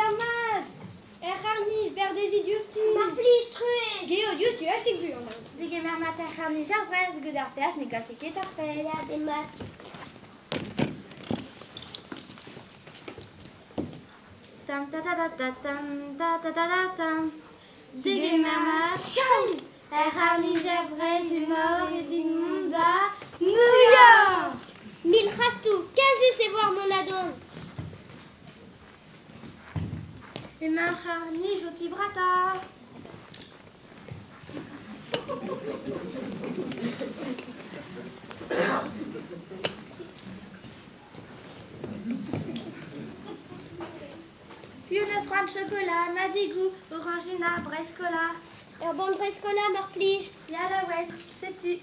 Degemer mat! Er c'harr-nij, berdezit diouzhtu! Mar plij, truez! Geo, diouzhtu, hastig buan! Degemer mat er c'harr-nij ar Brest, gant ar peaj ne gavfe ket ar fest. Ya, demat. Tam ta ta ta ta tam ta ta ta ta tam. Degemer mat Er c'harr-nij er Breizh emaoc'h evit mont da New York! Mil c'hastoù, kazus e vo ar mont-ha-dont. Emañ ar c'harr-nij o tibratañ. Fiona c'hoant chokola, madigoù, orangina, breskola. Ur bann breskola, mar plij. Ya laouen, setu.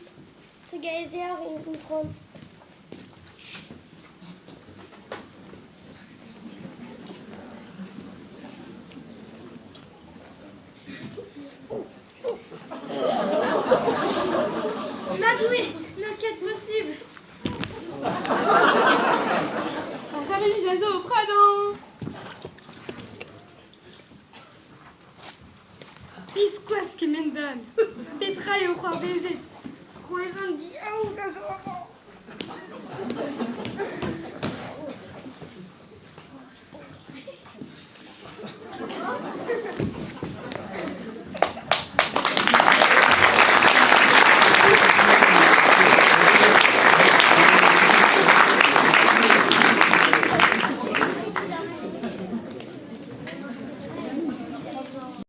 Trugarez deoc'h, Itron. Ma Doue, n'eo ket posubl. Ar c'harr-nij a zo o pradañ. Biskoazh kemend-all. Petra eo c'hoarvezet? C'hwezh an diaoul a zo amañ.